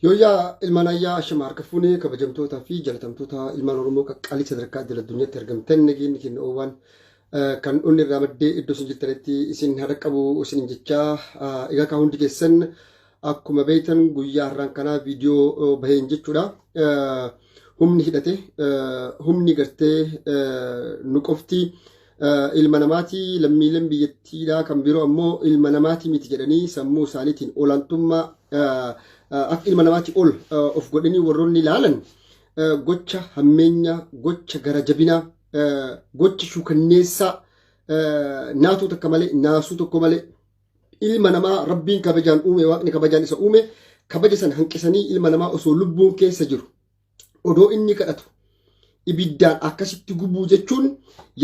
Yooyyaa ilmaan ayyaa ashama harka fuunee kabajamtootaa fi jaalatamtoota ilmaan Oromoo qaqqaalii sadarkaa idil addunyaatti argamtan nageenyi keenya oowwaan kan onni irraa maddee iddoo isin jirtanitti isin haa dhaqqabu isin jechaa egaa kaa hundi keessan akkuma beektan guyyaa har'aan kanaa viidiyoo baheen jechuudha. Humni hidhate humni gartee nu qofti ilma namaati lammiileen biyyattiidhaa kan biroo ammoo ilma namaati miti jedhanii sammuu isaaniitiin olaantummaa akka ilma namaati ol of godhanii warroonni ilaalan gocha hammeenya gocha gara jabinaa gocha shuukanneessaa naatuu takka malee naasuu tokko malee ilma namaa rabbiin kabajaan uume waaqni kabajaan isa uume kabaja san hanqisanii ilma namaa osoo lubbuun keessa jiru odoo inni kadhatu ibiddaan akkasitti gubuu jechuun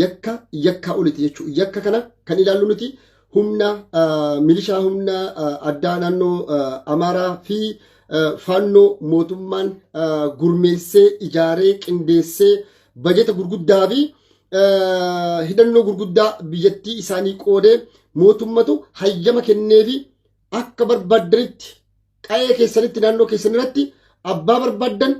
yakka yakkaa oliti jechuudha. Yakka kana kan ilaallu nuti humna milishaa humna addaa naannoo Amaaraa fi faannoo mootummaan gurmeessee ijaaree qindeessee bajeta gurguddaa fi hidhannoo gurguddaa biyyattii isaanii qoodee mootummatu hayyama kenneefi akka barbaaddanitti qa'ee keessanitti naannoo keessan irratti abbaa barbaaddan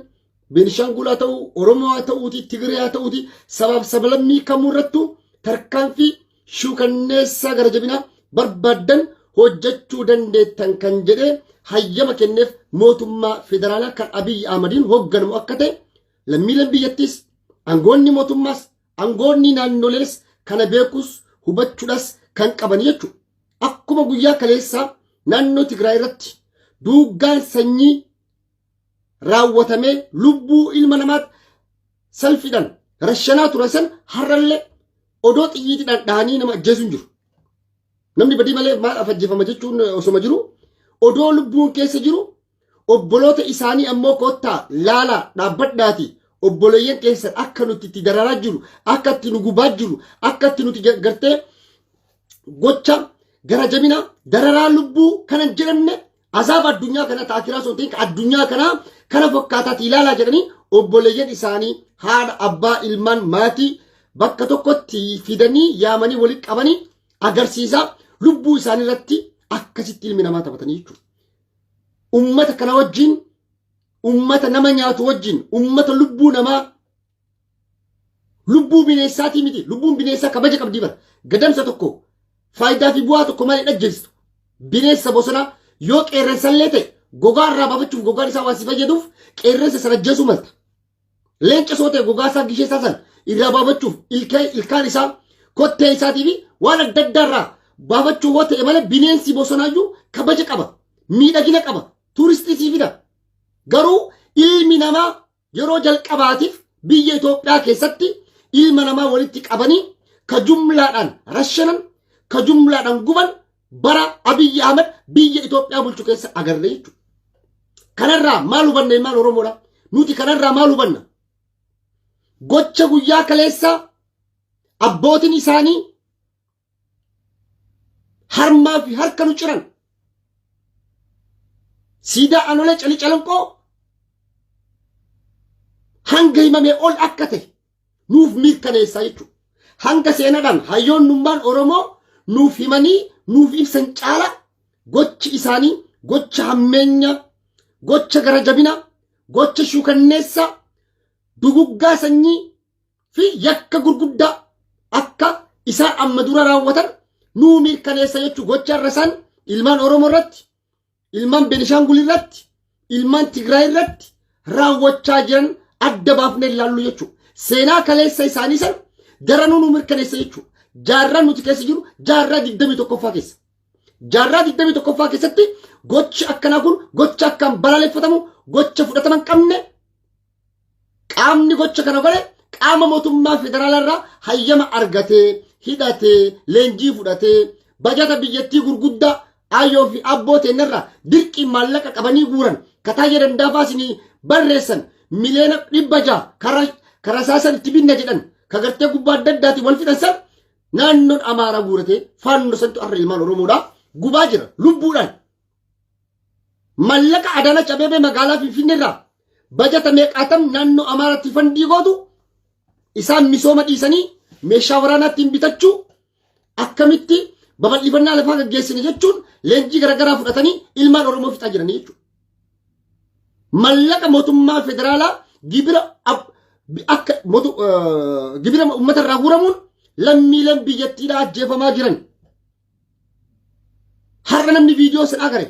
Beenishaangul haa ta'u, Oromoo haa ta'uuti, Tigree haa ta'uuti, sabaaf sablammii kamuu irrattuu tarkaanfii shuukanneessaa gara jabinaa barbaaddan hojjechuu dandeettan kan jedhee hayyama kenneef mootummaa federaalaa kan Abiyyi Ahmadiin hoogganamu akka ta'e lammiileen biyyattiis aangoonni mootummaas aangoonni naannolees kana beekuus hubachuudhas kan qaban jechuudha. Akkuma guyyaa kaleessaa naannoo Tigraay irratti duuggaan sanyii raawwatamee lubbuu ilma namaatti salfiidhaan rashanaa turan san har'allee odoo xiyyiitiidhaan dhahanii nama ajjeesu hin jiru. Namni badii malee maal ajjeefama jechuun osoma jiru odoo lubbuun keessa jiru obboloota isaanii ammoo kottaa laalaa dhaabbadhaati obboleeyyan keessan akka nuti itti dararaa jiru akka itti nu gubaa jiru akka itti nuti gartee gocha gara jabina dararaa lubbuu kanan jedhamne Azaaba addunyaa kana taakiraa osoo hin ta'in addunyaa kanaa kana fakkaataati ilaalaa jedhanii obboleeyyan isaanii haadha abbaa ilmaan maatii bakka tokkotti fidanii yaamanii walitti qabanii agarsiisaa lubbuu isaanii irratti akkasitti ilmi namaa taphatanii jechuudha. Ummata kana wajjin ummata nama nyaatu wajjin ummata lubbuu namaa lubbuu bineensaatii miti lubbuun bineensaa kabaja qabdii bara gadamsa tokko faayidaa fi bu'aa tokko malee dhajjeessitu bineensa bosonaa yoo qeerransallee ta'e gogaa irraa baafachuuf gogaan isaa waan si fayyaduuf qeerransa sana ajjeesuu malta. Leenca soo ta'e gogaa isaa gishee isaa sana irraa baafachuuf ilkaan isaa kottee isaatii fi waan adda addaa irraa baafachuu yoo ta'e malee bineensi bosonaayyuu kabaja qaba miidhagina qaba tuuristii sii fida garuu ilmi namaa Yeroo jalqabaatiif biyya Itoophiyaa keessatti ilma namaa walitti qabanii ka jumlaadhaan rashanan, ka jumlaadhaan guban bara Abiyyi Ahmad biyya Itoophiyaa bulchu keessa agarre jechuudha. Kanarraa maal hubanna ilmaan Oromoodha? Nuti kanarraa maal hubanna? Gocha guyyaa kaleessaa abbootiin isaanii harmaa fi harka nu ciran siidaa anolee calii calanqoo hanga himamee ol akka ta'e nuuf mirkaneessaa jechuudha. Hanga seenaadhaan hayyoonnummaan Oromoo nuuf himanii nuuf ibsan caala gochi isaanii gocha hammeenya, gocha gara jabina, gocha shuukanneessaa, duguggaa sanyii fi yakka gurguddaa akka isaan amma dura raawwatan nuu mirkaneessa jechuu gocha irra isaan ilmaan Oromoo irratti, ilmaan Benishaangul irratti, ilmaan Tigraay irratti raawwachaa jiran adda baafnee ilaallu jechuudha. Seenaa kaleessa isaanii san daranuu nuu mirkaneessa jechuudha. Jaarraan nuti keessa jiru jaarraa 21ffaa keessa. Jaarraa 21ffaa keessatti gochi akkanaa kun gocha akkaan balaaleffatamu gocha fudhatama hin qabne Qaamni gocha kana godhe qaama mootummaa federaalaa irraa hayyama argatee, hidhatee, leenjii fudhatee, bajata biyyattii gurguddaa aayyoo fi abboo teennarraa dirqiin maallaqa qabanii guuran kataayya dandaafaa isinii barreessan miliyoona 600 kara saasan itti binna jedhan ka gartee gubbaa adda addaatiin wal fixan san naannoon Amaaraa guuratee faannoo santu har'a ilmaan Oromoodhaa gubaa jira lubbuudhaan. Mallaqa Adaanach Abeebee magaalaa Finfinnee irraa bajata meeqaatam naannoo Amaaraatti fandii gootu isaan misooma dhiisanii meeshaa waraanaa ittiin bitachuu akkamitti babal'ifannaa lafaa gaggeessine jechuun leenjii garaagaraa fudhatanii ilmaan Oromoo fixaa jiranii jechuudha. Mallaqa mootummaa federaalaa gibira akka gibira uummata irraa guuramuun lammiileen biyyattiidhaa ajjeefamaa jiran. Har'a namni viidiyoo san agare.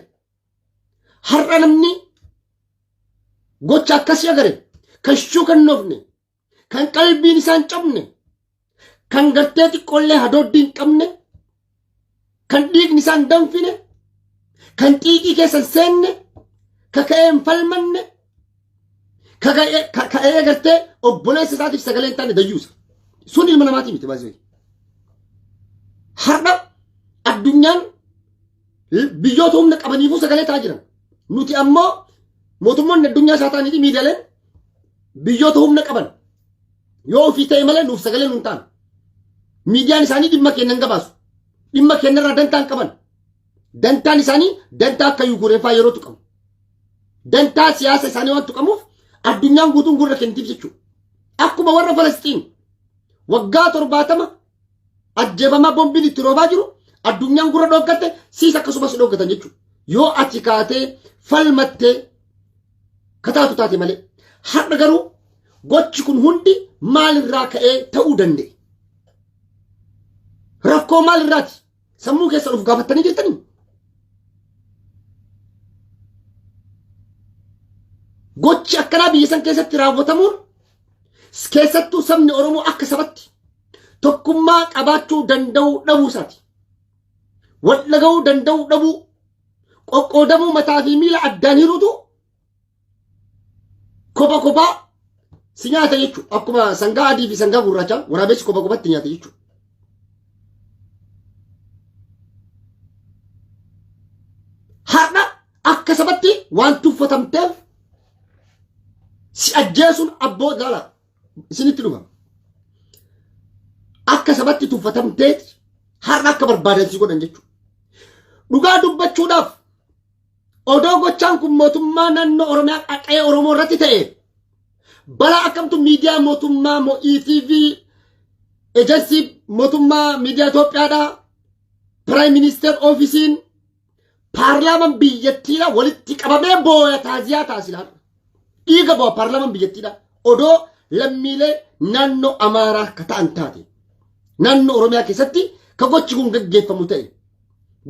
Har'a namni gocha akkasii agare kan shuukannoofne, kan qalbiin isaan cabne, kan gartee xiqqoollee hadooddii hin qabne, kan dhiigni isaan danfine, kan xiiqii keessa hin seenne, ka ka'ee hin falmanne, ka ka'ee gartee obboleessa isaatiif sagalee hin taane dayyuusa. Sun ilma namaatii miti baay'ee. Har'a addunyaan biyyoota humna qabaniifuu sagalee ta'aa jiran. Nuti ammoo mootummoonni addunyaa isaa ta'anii fi miidiyaaleen biyyoota humna qaban yoo ofii ta'e malee nuuf sagalee nuun ta'an. Miidiyaan isaanii dhimma keenya hin gabaasu. Dhimma keenya irraa dantaa hin qaban. Dantaan isaanii dantaa akka Yukureen fa'aa yeroo tuqamu. Dantaa siyaasa isaanii waan tuqamuuf addunyaan guutuun gurra kennitiif jechuudha. Akkuma warra Falasxiin waggaa 70 ajjeefamaa bombiin itti roobaa jiru addunyaan gurra dhooggatte, siis akkasumas dhooggatan jechuudha. Yoo ati kaatee falmattee kataatu taate malee. Har'a garuu gochi kun hundi maalirraa ka'ee ta'uu danda'e? Rakkoo maalirraati? Sammuu keessa of gaafattanii jirtanii? Gochi akkanaa biyya san keessatti raawwatamuun, keessattuu sabni Oromoo akka sabatti tokkummaa qabaachuu danda'uu dhabuu isaati. Wal dhaga'uu danda'uu dhabuu, qoqqoodamuu, mataa fi miila addaan hiruutu kopha kophaa si nyaata jechuudha. Akkuma sangaa adii fi sangaa gurraachaa waraabessi kopha kophatti nyaata jechuudha. Har'a akka sabatti waan tuffatamteef si ajjeesuun abboo laala isinitti dhufa. Akka sabatti tuffatamteet har'a akka barbaadan si godhan jechuudha. Dhugaa dubbachuudhaaf, odoo gochaan kun mootummaa naannoo Oromiyaa qaqee Oromoo irratti ta'e, balaa akkamtu miidiyaa mootummaa ETV, ejensii mootummaa miidiyaa Itoophiyaadhaa, Prime Minister oofisiin, paarlaamaan biyyattiidha walitti qabamee booya, taaziyaa taasisa. Dhiiga bo'a paarlaamaan biyyattiidha. Odoo lammiilee naannoo Amaaraa akka ta'an taate, naannoo Oromiyaa keessatti ka gochi kun gaggeeffamu ta'e,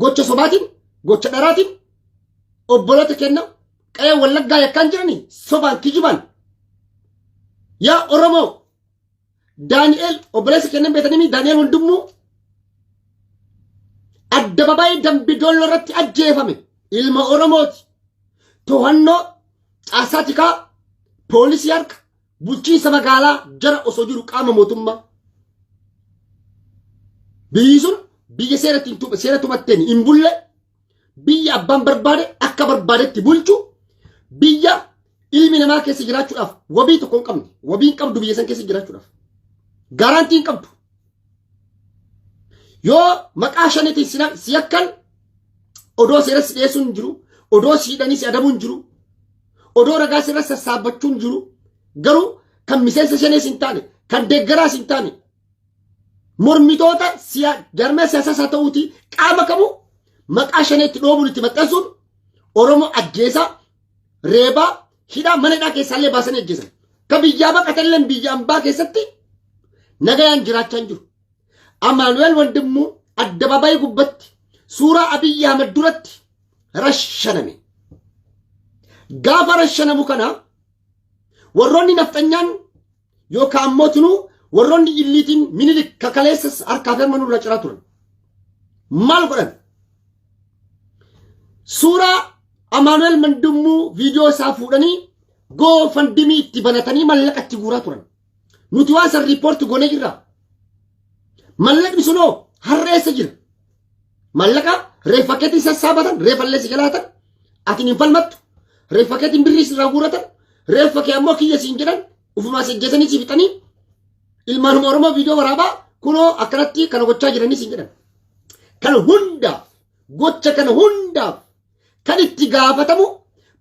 gocha sobaatiin, gocha dharaatiin obboloota kenna qe'ee Wallaggaa yakkaan jiranii sobaan kijibaan. Yaa Oromoo, Daani'el obboleessa kennan beekanii, Daani'el Wandimmoo addababaayii Dambi Dolloo irratti ajjeefame, ilma Oromooti. To'annoo caasaa tikaa poolisii harka bulchiinsa magaalaa jara osoo jiru, qaama mootummaa. Biyyi sun biyya seera tumatteen hin bulle, biyya abbaan barbaade akka barbaadetti bulchu, biyya ilmi namaa keessa jiraachuudhaaf wabii tokko hin qabne, wabii hin qabdu. Biyya san keessa jiraachuudhaaf guarantee hin qabdu. Yoo maqaa shaniitiin si yakkan, odoo seera si dhiyeessuun hin jiru, odoo si hidhanii si adabuun hin jiru, odoo ragaa sirra sassaabbachuun hin jiru. Garuu kan miseensa shanees hin taane, kan deeggaraas hin taane, mormitoota jarmee siyaasaas haa ta'uuti qaama kamuu maqaa shaneetti dhoobuun itti maxxansuun Oromoo ajjeesaa, reebaa, hidhaa, mana hidhaa keessaallee baasanii ajjeesan. Ka biyyaa baqatallee biyya ambaa keessatti nagayaan jiraachaa hin jiru. Amaanu'eel Wandimmuu addabaabaayii gubbatti suuraa Abiyyi Ahmad duratti rashaname. Gaafa rashanamu kana warroonni nafxanyaan yookaan ammoo tunuu warroonni illiitiin Minilik kakaleessas harkaa fi harma nurra ciraa turan. Maal godhan? Suuraa Amaanu'eel Wandimmuu viidiyoo isaa fuudhanii GoFundMe itti banatanii mallaqa itti guuraa turan. Nuti waan san report goonee jirra. Mallaqni sunoo har'a eessa jira? Mallaqa reeffa keetiin sassaabatan, reeffallee si jalaatan, ati hin falmattu, reeffa keetiin birrii sirraa guuratan, reeffa kee ammoo kiyya siin jedhan, ufumaa si ajjeesanii si fixanii, ilmaanuma Oromoo viidiyoo waraabaa kunoo akkanatti kana gochaa jiranii siin jedhan. Kana hundaaf, gocha kana hundaaf kan itti gaafatamu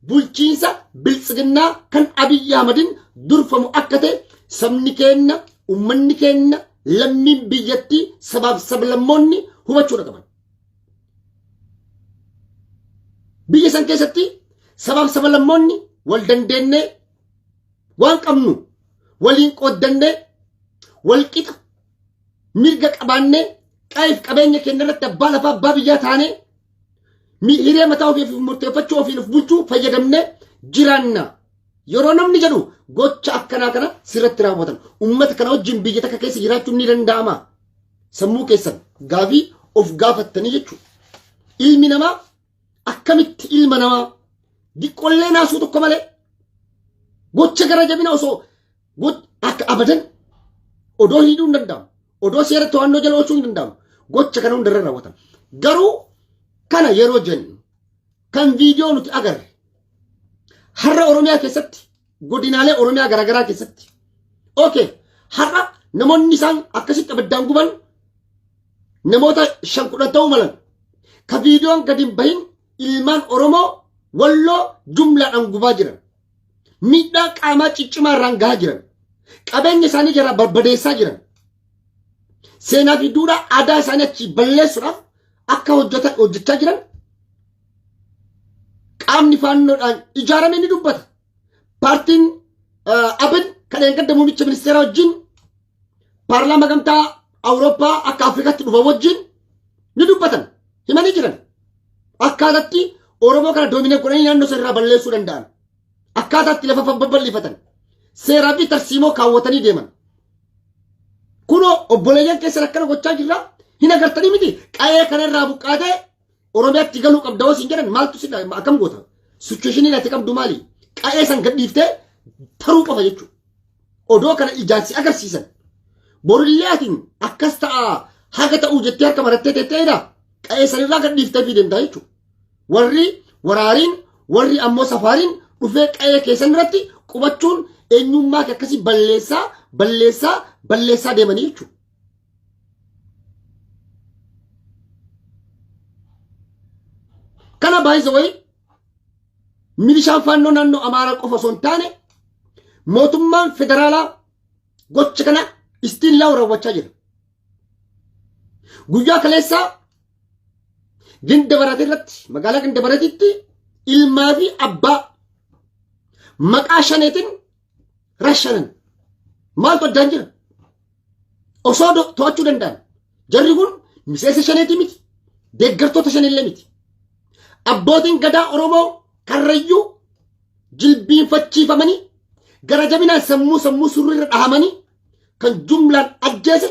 bulchiinsa biltsiginnaa kan Abiyyi Ahmadiin durfamu akka ta'e sabni keenya, uummanni keenya, lammiin biyyattii, sabaaf sablammoonni hubachuudha qaban. Biyya san keessatti sabaaf sablammoonni Wal dandeennee, waan qabnu waliin qooddannee, wal qixa mirga qabaannee, qaayif qabeenya keenya irratti abbaa lafaa abbaa biyyaa taanee, hiree mataa ofiif murteeffachuu, ofiin of bulchuu fayyadamnee jiraanna. Yeroo namni jedhu gocha akkanaa kana sirratti raawwatan. Uummata kana wajjin biyya takka keessa jiraachuun ni danda'ama? Sammuu keessan gaafii of gaafattanii jechuudha. Ilmi namaa akkamitti ilma namaa diqqollee naasuu tokko malee gocha gara jabina osoo akka abadan odoo hidhuu hin danda'amu. Odoo seera to'annoo jala oolchuu hin danda'amu. Gocha kana hundarra raawwatan. Garuu kana yeroo jennu, kan viidiyoo nuti agarre har'a Oromiyaa keessatti, godinaalee Oromiyaa garaagaraa keessatti. Okay, har'a namoonni isaan akkasitti abiddaan guban namoota 5, 10 ta'uu malan. Ka viidiyoon gadi hin bahin ilmaan Oromoo Walloo jumlaadhaan gubaa jiran. Miidhaa qaamaa ciccimaa irraan gahaa jiran. Qabeenya isaanii jalaa barbadeessaa jiran. Seenaa fi duudhaa aadaa isaanii achi balleessuudhaaf akka hojjechaa jiran qaamni Faannoodhaan ijaarame ni dubbata. Paartiin Abin kan eeggadda muummicha ministeeraa wajjin paarlaama gamtaa Awurooppaa akka Afrikaatti dhufa wajjin ni dubbatan, himanii jiran. Akkaataatti Oromoo kana dominate godhanii naannoo sana irraa balleessuu danda'an. Akkaataatti lafa babal'ifatan. Seeraa fi tarsiimoo kaawwatanii deeman. Kunoo obboleeyyan keessan akkana gochaa jirra, hin agartanii miti? Qa'ee kanarraa buqqaatee Oromiyaatti galuu qabda hoo siin jedhan, maaltu si akkam goota? Situationiin ati qabdu maali? Qa'ee san gadhiiftee taruu qofa jechuudha. Odoo kana ijaan si agarsiisan. Borillee atiin akkas ta'a haga ta'uu jettee harka marattee teetteedha. Qa'ee sanirraa gadhiiftee fi deemtaa jechuudha. Warri waraariin, warri ammoo safaariin dhufee qa'ee keessan irratti qubachuun eenyummaa kee akkasii balleessaa balleessaa balleessaa deemanii jechuudha. Kana baay'isa wayii milishaan Faannoo naannoo Amaaraa qofa osoo hin taane, mootummaan federaalaa gocha kana istiillaa raawwachaa jira. Guyyaa kaleessaa Ginda Baratee irratti, magaalaa Ginda Barateetti, ilmaa fi abbaa maqaa Shaneetiin rashanan. Maaltu addaan jira? Osoo to'achuu danda'an, jarri kun miseensa Shaneetii miti, deeggartoota Shaneellee miti. Abbootiin gadaa Oromoo Karrayyuu jilbiinfachiifamanii, gara jabinaan sammuu surriirra dhahamanii kan jumlaan ajjeese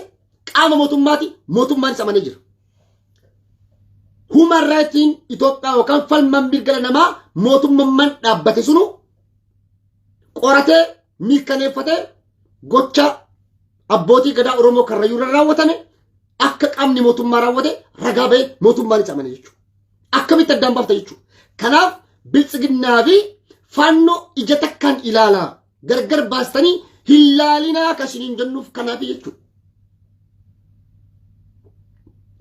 qaama mootummaati, mootummaan isa amanee jira. Human Rights Itoophiyaa yookaan falmaan mirga namaa mootummaan dhaabbate sunu qoratee mirkaneeffatee gocha abbootii gadaa Oromoo Karrayyuu irra raawwatame akka qaamni mootummaa raawwate ragaa ba'ee mootummaan isa amane jechuudha. Akkamitti addaan baafta jechuudha. Kanaaf Biltsiginnaa fi Faannoo ija takkaan ilaalaa, gargar baastanii hin laalinaa kan isiniin jennuuf kanaaf jechuudha.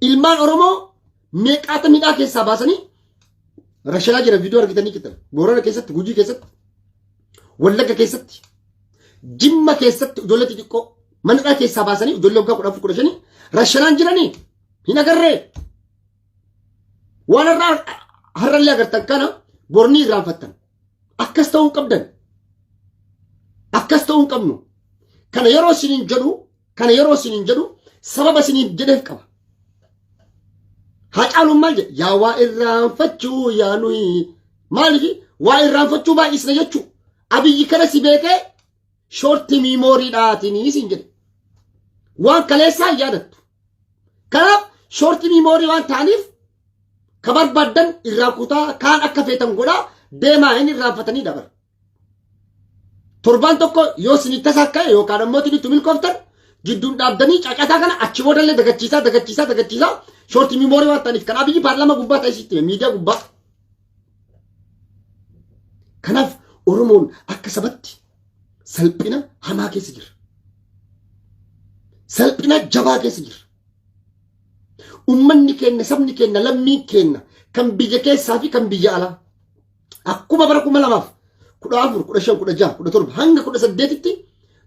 Ilmaan Oromoo meeqaata midhaa keessaa baasanii rashanaa jira, viidiyoo argitanii jirtan. Boorana keessatti, Gujii keessatti, Wallagga keessatti, Jimma keessatti ijoollee xixiqqoo manadhaa keessaa baasanii, ijoollee waggaa 14, 15 rashanaan jiranii hin agarree. Waan har'aa har'allee agartan kana bornii irraanfattan. Akkas ta'uu hin qabdan. Akkas ta'uu hin qabnu. Kana yeroo isiniin jedhu sababa isiniin jedheef qaba. Hacaaluun maal jedhe? Yaa waa irraanfachuu yaa nuyi, maaliif waa irraanfachuu baay'isna jechuu. Abiyyi kana si beekee short memorydhaatiin isin jedhe. Waan kaleessaa hin yaadattu. Kanaaf short memory waan ta'aniif ka barbaaddan irraa kutaa, kaan akka feetan godhaa deemaa, hin irraanfatanii dabar. Torbaan tokko yoo isin tasaa ka'e yookaan ammoo itti milkooftan, jidduun dhaabdanii cacataa kana achi boodallee dagachiisaa dagachiisaa dagachiisaa, short memory waan ta'aniif. Kan Abiyyi paarlaamaa gubbaa ta'e sitti hime, miidiyaa gubbaa. Kanaaf Oromoon akka sabatti salphina hamaa keessa jira. Salphina jabaa keessa jira. Uummanni keenya, sabni keenya, lammiin keenya kan biyya keessaa fi kan biyya alaa akkuma bara 2014, 15, 16, 17 hanga 18tti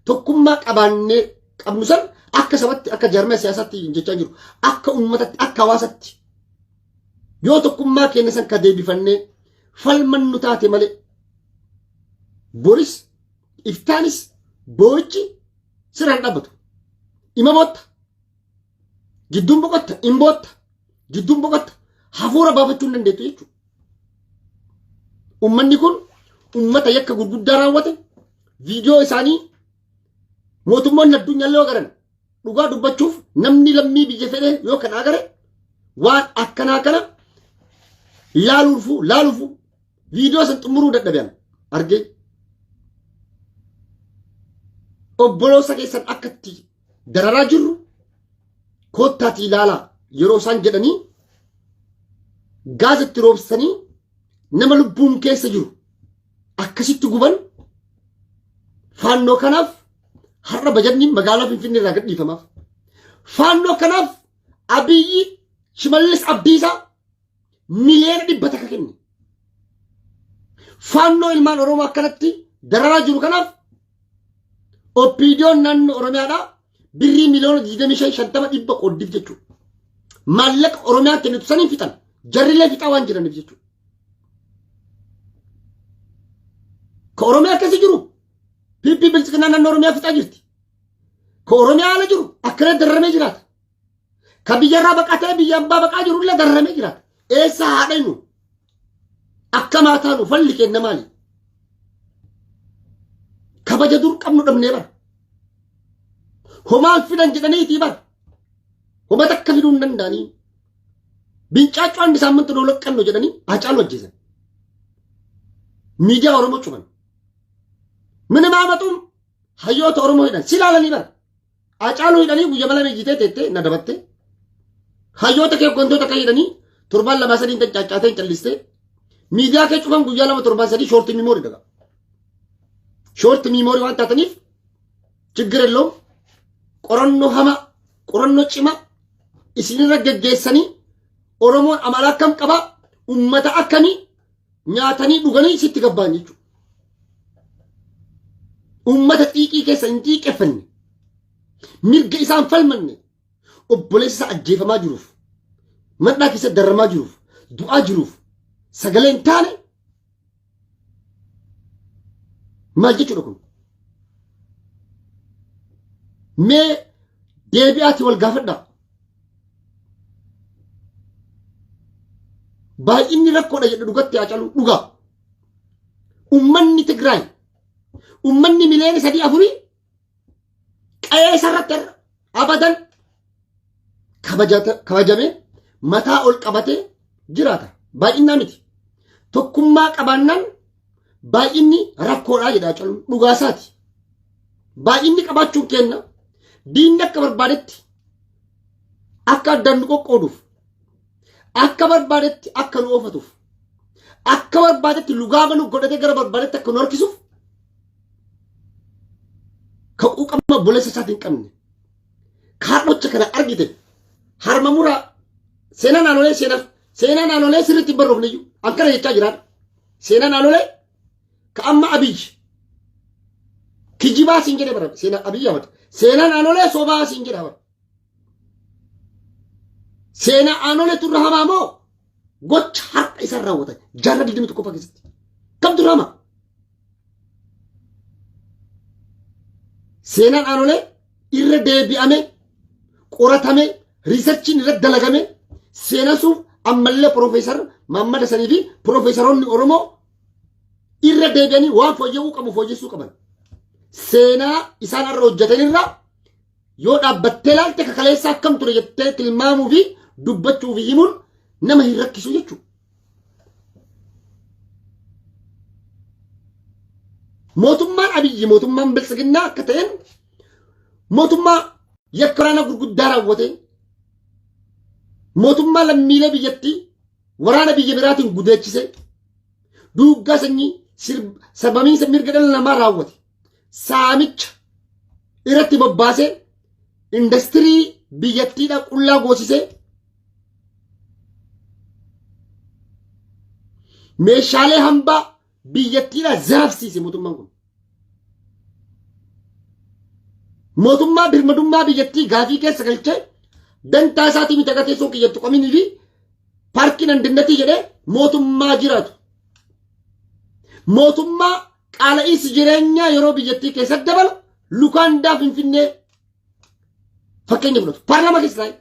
tokkummaa qabaannee qabnu san, akka sabatti, akka jaarmaya siyaasaatti jechaa jiru, akka uummatatti, akka hawaasatti yoo tokkummaa keenya san ka deebifannee falmannu taate malee Boris iftaanis boo'ichi sirraan dhaabbatu. Ima bootta. Gidduun boqotta. In bootta. Gidduun boqotta. Hafuura baafachuu hin dandeettu jechuudha. Uummanni kun uummata yakka gurguddaa raawwate viidiyoo isaanii mootummoonni addunyaa illee agaran dhugaa dubbachuuf namni lammii biyya fedhee yoo kan agare waan akkanaa kana laaluufu laaluufu viidiyoo san xumuruu dadhabe argee obboloota keessan akka itti dararaa jirru koottaatii ilaalaa yeroo isaan jedhanii gaaza itti roobsanii nama lubbuun keessa jiru akkasitti guban. Faannoo kanaaf har'a bajanni magaalaa Finfinnee irraa gadhiifamaaf. Faannoo kanaaf Abiyyi Shimallis Abdiisaa 100 miliyoona kenne. Faannoo ilmaan Oromoo akkanatti dararaa jiru kanaaf OPDOn naannoo Oromiyaadhaa birrii 25 miliyoona 50 100 qooddiif jechuudha. Maallaqa Oromiyaan kennitu saniin fixan jarrilee fixaa waan jiraniif jechuudha. Ka Oromiyaa keessa jiru PP biltsiginnaa naannoo Oromiyaa fixaa jirti. Ka Oromiyaa ala jiru akkana dararamee jiraata. Ka biyyarraa baqatee biyya ambaa baqaa jiru illee dararamee jiraata. Eessa haa dhaynu? Akka maataa nu falli kenna maali? Kabaja dur qabnu dhabnee bara. Homaan fidan jedhaniitii bara. Homa takka fiduu hin danda'anii. Bincaaccuu andi saammantu nu laqqannu jedhanii Haacaaluu ajjeesan. Miidiyaa Oromoo cufan. Minima amaxuun hayyoota Oromoo hidhan. Si ilaalanii bara. Haacaaluu hidhanii guyyaa mala meejjitee teettee na dabatte. Hayyoota kee hooggantoota kee hidhanii torbaan lamaa sadiin tan caaccaatee hin callistee. Miidiyaa kee cufan guyyaa lama torbaan sadii short memory daga. Short memory waan taataniif ችግር የለውም. Qorannoo hamaa, qorannoo cimaa isinirra geggeessanii Oromoon amala akkam qabaa, ummata akkamii nyaatanii dhuganii sitti gabbaan jechuudha. Ummata xiiqii keessa hin xiiqeffanne, mirga isaan falmanne, obboleessa isaa ajjeefamaa jiruuf, mandhaa keessa darramaa jiruuf, du'aa jiruuf sagalee hin taane maal jechuudha kun? Mee deebi'aati wal gaafadhaa. Baay'inni rakkoodha jedhu dhugatti haa calu dhugaa. Ummanni Tigraay ummanni 3 miliyoona 4 qe'ee isarratti abadan kabajamee mataa ol qabatee jiraata. Baay'innaa miti. Tokkummaa qabaannaan baay'inni rakkoodhaa jedha calu dhugaasaati. Baay'inni qabaachuun kenna diinni akka barbaadetti akka addaan nu qoqqooduuf, akka barbaadetti akka nu oofatuuf, akka barbaadetti lugaama nu godhatee gara barbaadetti akka nu harkisuuf ka quuqama obboleessa isaatii hin qabne kaadhocha kana argite harma muraa. Seenaa naannolee seenaa naannolee sirriitti hin barroofne iyyuu akkana jechaa jiraadha. Seenaa naannolee ka amma Abiyyi kijibaa siin jedhe bara seenaa Abiyyi Ahmad seenaa naannolee sobaa siin jedha bara. Seenaa aanolee turre hamaa moo gocha har'a isaan raawwatan jaarraa 21ffaa keessatti kamtu irra hamaa? Seenaan aanolee irra deebi'ame qoratame researchiin irra dalagame seenaan sun ammallee Piroofeesar Maammad Hasanii fi piroofeesaroonni Oromoo irra deebi'anii waan fooyya'uu qabu fooyyessuu qaban. Seenaa isaan har'a hojjetanirra yoo dhaabbattee ilaalte kakaleessa akkam ture jettee tilmaamuu fi dubbachuu fi himuun nama hin rakkisu jechuudha. Mootummaan Abiyyi mootummaan Biltsiginnaa akka ta'een mootummaa yakka waraana gurguddaa raawwate, mootummaa lammiilee biyyattii waraana biyya biraatiin gudeechise, duuggaa sanyii, sarbamiinsa mirga dhala namaa raawwate, saamicha irratti bobbaasee industirii biyyattiidha qullaa goosisee meeshaalee hambaa biyyattiidha zarafsiise mootummaan kun. Mootummaa birmadummaa biyyattii gaafii keessa galchee dantaa isaatii miti agartee teessoo kiyyattu qaminii fi paarkiin andinnatii jedhee mootummaa jiraatu. Mootummaa Qaala'iinsi jireenyaa yeroo biyyattii keessatti dabalu lukaandaa Finfinnee fakkeenya fudhatu. Paarlaamaa keessa taa'e.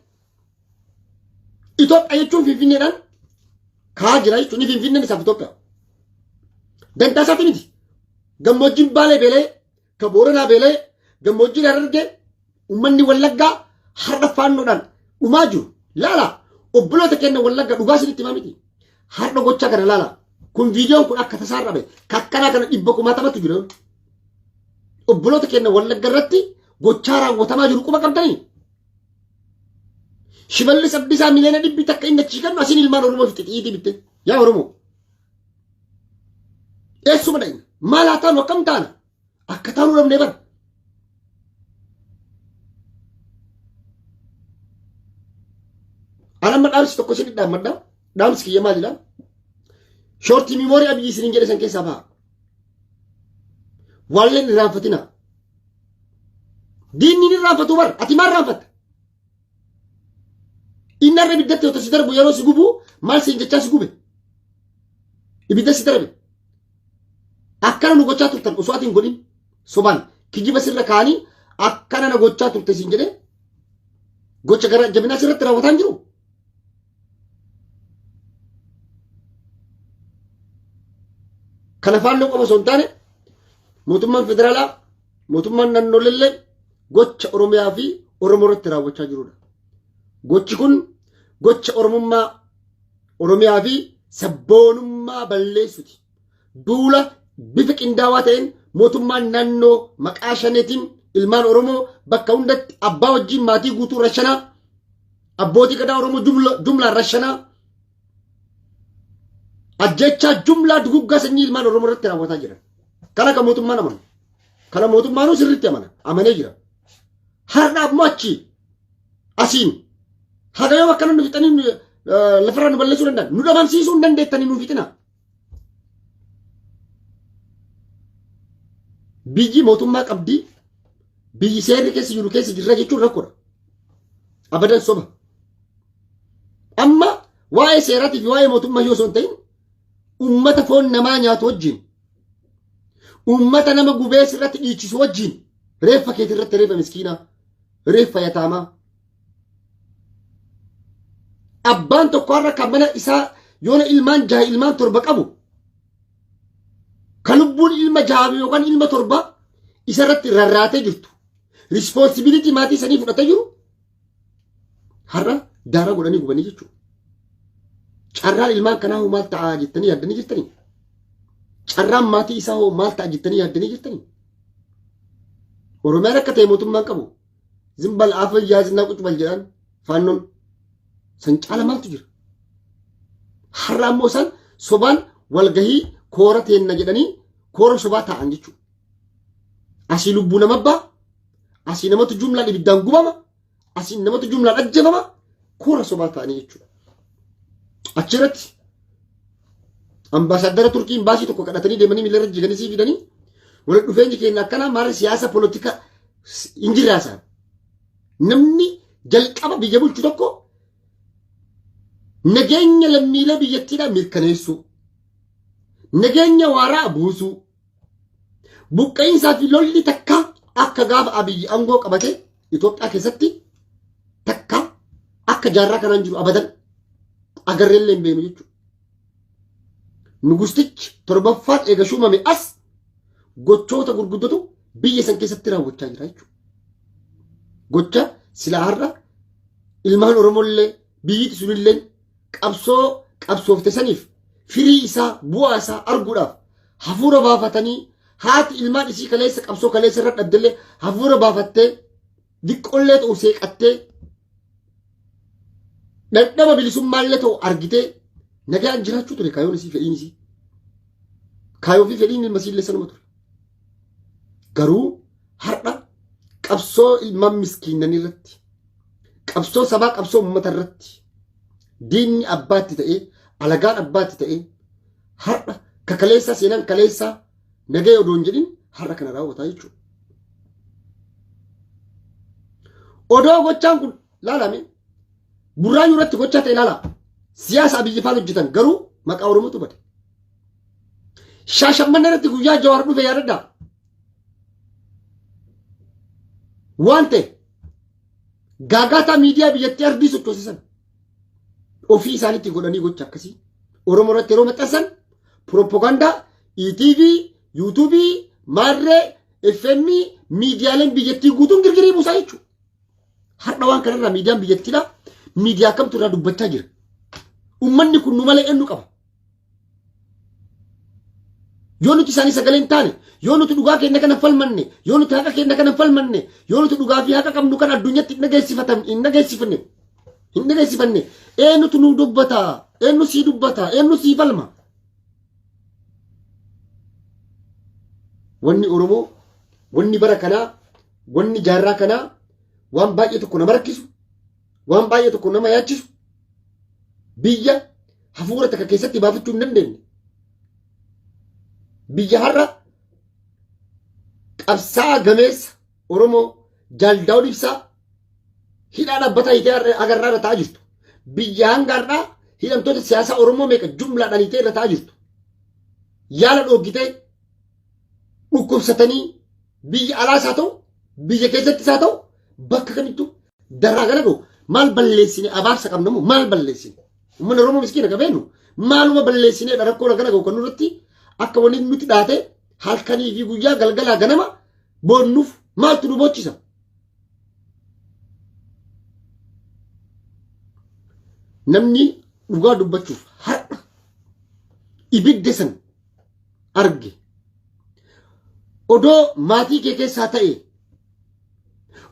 Itoophiyaa jechuun Finfinneedhaan kaa'aa jira jechuun inni Finfinneen isaaf Itoophiyaa. Dantaa isaati miti. Gammoojjiin Baalee beela'ee, ka Booranaa beela'ee, gammoojjiin Harargee, uummanni Wallaggaa har'a faannoodhaan dhumaa jiru. Laala obboloota keenya Wallagga dhugaa isinitti himaa miti. Har'a gochaa kana laala. Kun viidiyoon kun akka tasaa irra bahe. Kakkanaa kana dhibba kumaatamatu jira. Obboloota keenya Wallagga irratti gochaa raawwatamaa jiru quba qabdanii. Shimallis Abdiisaa miliyoona 100 inni achii kennu asiin ilmaan Oromoo fixe xiyiitii bitte. Yaa Oromoo. Eessuma dhaqna? Maal haa taanu akkam taana? Akka taanu dhabnee bara. An amma dhaamsi tokko isin dhaammadha. Dhaamsi kiyya maalidha? Short memory Abiyyi isinin jedhe san keessaa baha. Waalleen irraanfatina. Diinni ni irraanfatu bar. Ati maal irraanfatta? Inni har'a ibiddatti otoo si darbu yeroo si gubu maal siin jechaa si gube? Ibidda si darbe. Akkana nu gochaa turtan osoo ati hin godhin sobaan kijiba sirra kaanii akkana na gochaa turte siin jedhee gocha gara jabinaa sirratti raawwataa hin jiru. Kana faalloo qofa osoo hin taane mootummaan federaalaa mootummaan naannoleellee gocha Oromiyaa fi Oromoo irratti raawwachaa jirudha. Gochi kun gocha Oromummaa Oromiyaa fi sabboonummaa balleessuti. Duula bifa qindaawaa ta'een mootummaan naannoo maqaa shaneetiin ilmaan Oromoo bakka hundatti abbaa wajjin maatii guutuu rashanaa abbootii gadaa Oromoo jumlaan rashanaa ajjechaa jumlaa duguggaa sanyii ilmaan Oromoo irratti raawwataa jiran. Kana kan mootummaan amanu. Kana mootummaanuu sirriitti amana. Amanee jira. Har'a ammoo achi asiin haga yoo akkana nu fixanii lafarraa nu balleessuu danda'an nu dhabamsiisuu hin dandeettanii nu fixina. Biyyi mootummaa qabdi biyyi seerri keessa jiru keessa jirra jechuun rakkoodha. Abadan soba. Amma waa'ee seeraatii fi waa'ee mootummaa yoo osoo hin ta'in uummata foon namaa nyaatu wajjin uummata nama gubee sirratti dhiichisu wajjin reeffa keetii irratti reeffa miskiinaa reeffa yataamaa abbaan tokko har'a kan mana isaa yoona ilmaan jaha ilmaan torba qabu kan lubbuun ilma jaha yookaan ilma torba isa irratti rarraatee jirtu responsibility maatii sanii fudhatee jiru har'a daaraa godhanii gubanii jechuudha. Carraan ilmaan kanaa hoo maal ta'a jettanii yaaddanii jirtanii? Carraan maatii isaa hoo maal ta'a jettanii yaaddanii jirtanii? Oromiyaan akka ta'e mootummaan qabu. Zimbal afa yaazinaa qucubal jedhaan faannoon san caala maaltu jira? Har'a ammoo isaan sobaan walgahii koora teenna jedhanii koora sobaa taa'an jechuudha. Asii lubbuu nama abbaa, asii namatu jumlaan ibiddaan gubama, asii namatu jumlaan ajjeefama, koora sobaa ta'anii jechuudha. Achirratti ambaasaadara Turkii imbaasii tokko kadhatanii deemanii miilarra jiganii sii fidanii walitti dhufeenyi keenya akkanaa maal siyaasa polotika hin jirraasaan. Namni jalqaba biyya bulchu tokko nageenya lammiilee biyyattiidhaa mirkaneessuu, nageenya waaraa buusuu, buqqa'iinsaa fi lolli takka akka gaafa Abiyyi aangoo qabate Itoophiyaa keessatti takka akka jaarraa kanaan jiru abadan agarreellee hin beeknu jechuudha. Nugustichi torbaffaan eega shuumame as gochoota gurguddatu biyya san keessatti raawwachaa jira jechuudha. Gocha silaa har'a ilmaan Oromollee biyyi sunillee qabsoo qabsoofte saniif firii isaa bu'aa isaa arguudhaaf hafuura baafatanii haati ilmaan isii kaleessa qabsoo kaleessa irra dhabdellee hafuura baafattee diqqollee ta'u seeqattee dhandhama bilisummaallee ta'u argitee nagaan jiraachuu ture kaayoon isii fedhiin isii. Kaayoo fi fedhiin ilma isiillee sanuma ture. Garuu har'a qabsoo ilmaan miskiinnanii irratti qabsoo sabaa qabsoo uummata irratti diinni abbaatti ta'ee alagaan abbaatti ta'ee har'a kakaleessaa seenaan kaleessaa nagaya odoo hin jedhin har'a kana raawwataa jechuudha. Odoo gochaan kun laalame Burraayyuu irratti gochaa ta'e ilaala. Siyaasa Abiyyi faan hojjetan garuu maqaa Oromootu bade. Shaashammanna irratti guyyaa Jawaar dhufe yaadadhaa. Waan ta'e gaagaataa miidiyaa biyyattii ardii sochoosisan ofii isaaniitti godhanii gocha akkasii Oromoo irratti yeroo maxxansan pirooppogaandaa ETV, yuutuubii, maarree, FM miidiyaaleen biyyattii guutuun girgirii buusaa jechuudha. Har'a waan kanarraa miidiyaan biyyattiidha. Miidiyaa kamtu irraa dubbachaa jira? Uummanni kun nu malee eenyu qaba? Yoo nuti isaanii sagalee hin taane, yoo nuti dhugaa keenya kana falmanne, yoo nuti haqa keenya kana falmanne, yoo nuti dhugaa fi haqa qabnu kan addunyaatti hin dhageessifatan, hin dhageessifanne, hin dhageessifanne, eenyutu nu dubbata? Eenyu sii dubbata? Eenyu sii falma? Wanni Oromoo, wanni bara kanaa, wanni jaarraa kanaa waan baay'ee tokko nama rakkisu, waan baay'ee tokko nama yaachisu, biyya hafuura takka keessatti baafachuu hin dandeenye. Biyya har'a qabsaa'aa gameessa Oromoo Jaal Daawud Ibsaa hidhaa dhaabbataa hiitee agarraa irra ta'aa jirtu. Biyya hanga har'aa hidhamtoota siyaasaa Oromoo meeqa jumlaadhaan hiitee irra ta'aa jirtu. Yaala dhooggitee dhukkubsatanii biyya alaas haa ta'u biyya keessattis haa ta'u bakka kamittuu darraa gara ga'u maal balleessine? Abaarsa qabna moo maal balleessine? Uummanni Oromoo miskiina qabeenu maaluma balleessineedha rakkoo gara ga'u kan nurratti akka waliin nuti dhaate halkanii fi guyyaa galgalaa ganama boonnuuf maaltu nu boochisa? Namni dhugaa dubbachuuf har'a ibidda san arge odoo maatii kee keessaa ta'e,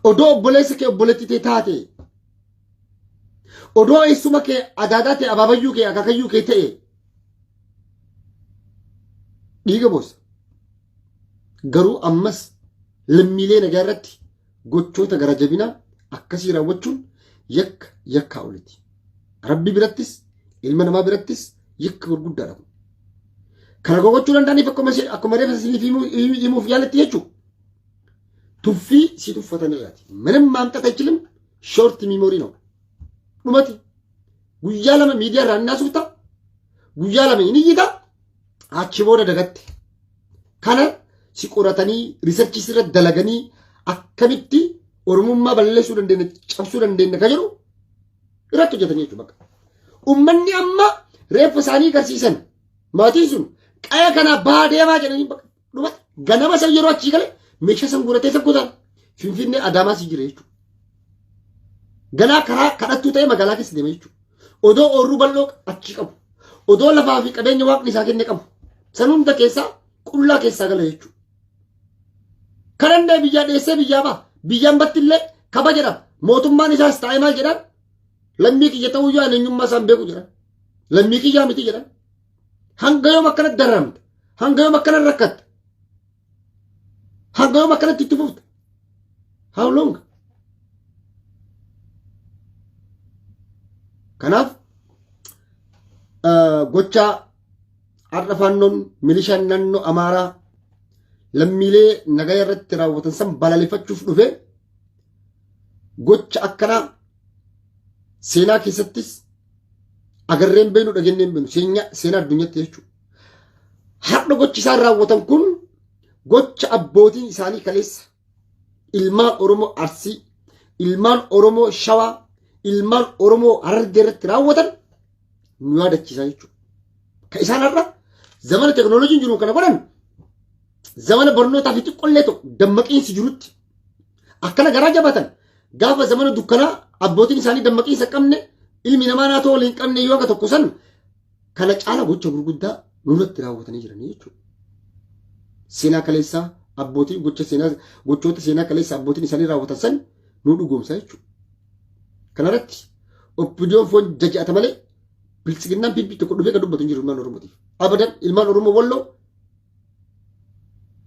odoo obboleessa kee, obboleettii tee taate, odoo eessuma kee, adaadaa ta'e, abaabayyuu kee, akaakayyuu kee ta'e dhiiga boossa. Garuu ammas lammiilee nagaa irratti gochoota gara jabinaa akkasii raawwachuun yakka yakkaa oliti. Rabbi birattis ilma namaa birattis yakka gurguddaadha kun. Kana gochuu danda'aniif akkuma reefa isiniif himuuf yaaletti jechuudha. Tuffii si tuffatan irraati. ምንም ማምጣት አይችልም። Short memory ነው። Dhumati guyyaa 2 miidiyaa irraa inni haasofta. Guyyaa 2 inni iyyita. Achi booda dagatte. Kana si qoratanii research sirra dalaganii akkamitti Oromummaa balleessuu dandeenya, cabsuu dandeenya ka jedhu irratti hojjetanii jechuudha bakka. Uummanni amma reeffa isaanii garsiisan maatiin sun qaya kanaa bahaa deemaa jedhanii bakka dhumate. Ganama san yeroo achii gale meeshaa san guuratee san gotaan Finfinnee Adaamaa si jira jechuudha. Ganaa karaa kadhattuu ta'ee magaalaa keessa deema jechuudha. Odoo oorruu bal'oo achii qabu. Odoo lafaa fi qabeenya waaqni isaa kenne qabu. San hunda keessaa qullaa keessaa gala jechuudha. Kadhannee biyyaa dheessee biyyaa ba'a. Biyyaan battillee kaba jedhama. Mootummaan isaas taa'ee maal jedhaan? Lammii kiyya ta'uu yoo ani eenyummaa isaan beeku jedhan. Lammii kiyyaa miti jedhan. Hanga yoom akkanatti dararamta? Hanga yoom akkana rakkatta? Hanga yoom akkanatti itti fufta? How long? Kanaaf gochaa har'a faannoon milishaan naannoo Amaaraa lammiilee nagaya irratti raawwatan san balaaleffachuuf dhufe, gocha akkanaa seenaa keessattis agarreen beenu, dhageenyeen beenu, seenaa addunyaatti jechuudha. Har'a gochi isaan raawwatan kun gocha abbootiin isaanii kaleessa ilmaan Oromoo Arsii, ilmaan Oromoo Shawaa, ilmaan Oromoo Harargee irratti raawwatan nu yaadachiisa jechuudha. Ka isaan har'a zamana teknooloojiin jiru kana godhan, zamana barnootaa fi xiqqollee ta'u dammaqiinsi jirutti akkana garaa jabatan, gaafa zamana dukkanaa abbootiin isaanii dammaqiinsa qabne, ilmi namaa naatoo waliin qabne yoo akka tokko san kana caala gocha gurguddaa nurratti raawwatanii jiranii jechuudha. Seenaa kaleessaa abbootiin gocha seenaa gochoota seenaa kaleessa abbootiin isaanii raawwatan san nu dhugoomsa jechuudha. Kanarratti OPDOn foon jaja'ata malee biltsiginnaan PP tokko dhufee kan dubbatu hin jiru ilmaan Oromootiif. Abadan ilmaan Oromoo Walloo,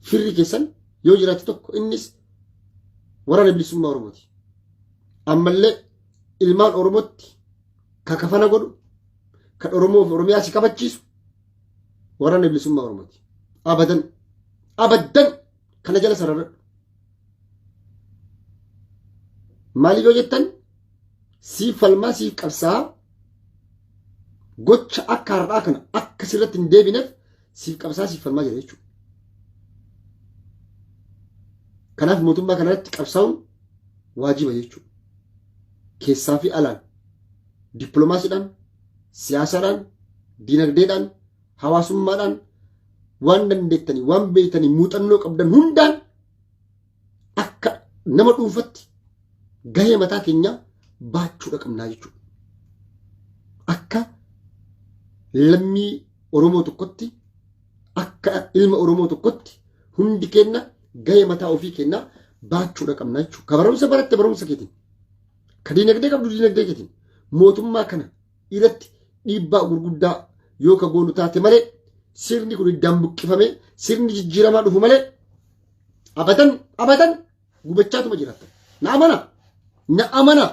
firri keessan yoo jiraate tokko innis waraana bilisummaa Oromooti. Ammallee ilmaan Oromootti ka kafana godhu, kan Oromoo fi Oromiyaa si kabachiisu waraana bilisummaa Oromooti. Abadan abadan kana jala sararradhu. Maaliif yoo jettan, siif falmaa, siif qabsaa, gocha akka har'aa kana akka sirratti hin deebineef Siif qabsaa, siif falmaa jira jechuudha. Kanaaf mootummaa kanarratti qabsaa'uun waajiba jechuudha. Keessaa fi alaan, dippiloomaasiidhaan, siyaasaadhaan, dinagdeedhaan, hawaasummaadhaan, waan dandeettanii, waan beektanii, muuxannoo qabdan hundaan akka nama dhuunfatti gahee mataa keenyaa baachuudha qabnaa jechuudha. Akka lammii Oromoo tokkotti, akka ilma Oromoo tokkotti hundi keenya gahee mataa ofii keenyaa baachuudha qabnaa jechuudha. Ka barumsa baratte barumsa keetiin, ka diinagdee qabdu diinagdee keetiin mootummaa kana irratti dhiibbaa gurguddaa yoo ka goonu taate malee, sirni kun iddaan buqqifamee sirni jijjiiramaa dhufu malee, abadan abadan gubachaatuma jiraata. Na amana. Na amana.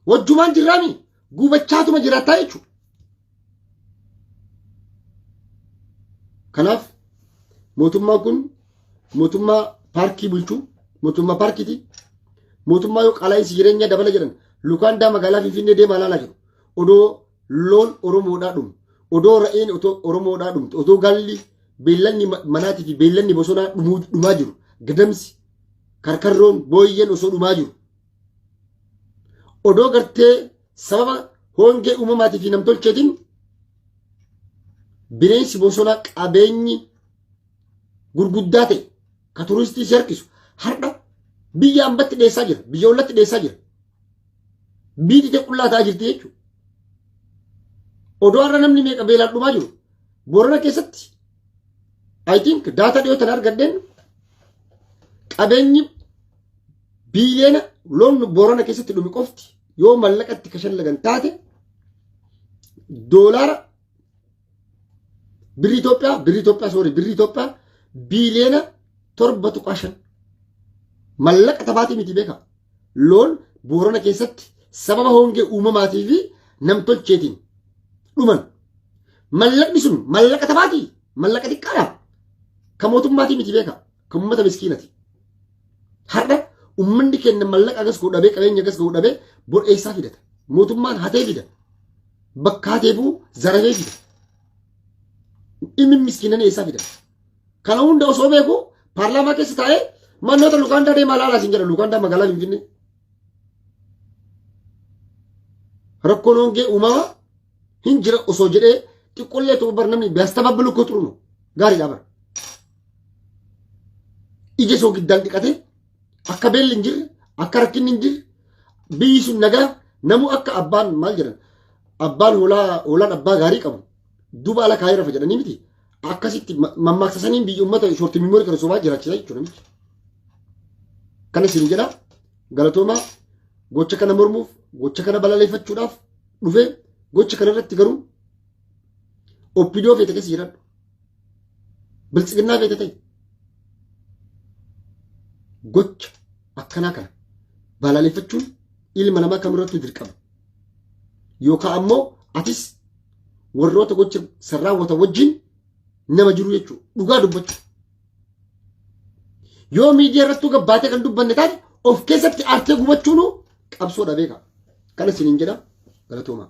Wajjumaan jirraami gubachaatuma jiraataa jechuudha. Kanaaf mootummaan kun mootummaa paarkii bulchuu, mootummaa paarkiiti. Mootummaa yoo qaala'insi jireenyaa dabala jedhan Lukaandaa magaalaa Finfinnee deemaa ilaalaa jiru. Odoo loon Oromoodhaa dhumu, odoo re'een otoo Oromoodhaa dhumtu, odoo gaalli, beellanni manaatii fi beellanni bosonaa dhumaa jiru, gadamsi, karkarroon, booyyeen osoo dhumaa jiru. Odoo gartee sababa hongee uumamaatii fi namtolcheetiin bineensi bosonaa qabeenyi gurguddaa ta'e ka turistii si harkisu har'a biyya ambatti dheessaa jira, biyya ollatti dheessaa jira. Biyyi ta'e qullaa ta'aa jirti jechuudha. Odoo har'a namni meeqa beelaan dhumaa jiru. Boorana keessatti, I think, data dhiyoo tana argadheen, qabeenyi biiliyoona loon Boorana keessatti dhume qofti yoo mallaqatti kashallagan taate doolaara, birrii Itoophiyaa, birrii Itoophiyaa, sorry, birrii Itoophiyaa biiliyoona 7.5. Mallaqa taphaatii miti, beeka. Loon Boorana keessatti sababa hongee uumamaatii fi namtolcheetiin dhuman, mallaqni sun mallaqa taphaatii, mallaqa xiqqaadha. Kan mootummaatii miti, beeka, kan uummata miskiinati. Har'a uummanni keenya mallaqa agas ga'u dhabee, qabeenya agas ga'u dhabee, bor eessaa fidata? Mootummaan hatee fida. Bakka hateefuu zarafee fida. Dhimmi miskiinan eessaa fida? Kana hunda osoo beeku paarlaamaa keessa taa'ee manoota Lukaandaa deemaa ilaalaa siin jedha, Lukaandaa magaalaa Finfinnee. Rakkoon hongee uumamaa hin jira osoo jedhee xiqqollee ta'uu bar, namni biyaastababbalu koo xurunu gaariidha bar. Ija soo giddaan dhiqatee akka beelli hin jirre, akka rakkinni hin jirre, biyyi sun nagaa, namu akka abbaan maal jedhan, abbaan hoolaa, hoolaan abbaa gaarii qabu duuba ala kaayee rafa jedhanii miti, akkasitti mammaaksa saniin biyya uummata short memory kana sobaa jiraachisa jechuudha namichi. Kana isin jedha, galatoomaa. Gocha kana mormuuf, gocha kana balaleeffachuudhaaf dhufee. Gocha kana irratti garuu OPDO feete keessa jiraadhu. Biltsiginnaa feete ta'e. Gocha akkanaa kana balaleeffachuun ilma namaa kamirrattuu dirqama. Yookaan ammoo atis warroota gocha san raawwatan wajjin nama jiru jechuudha. Dhugaa dubbachuu. Yoo miidiyaa irrattuu gabbaatee kan dubbanne taate, of keessatti aartee gubachuun qabsoodha, beeka. Kana isiniin jedha, galatoomaa.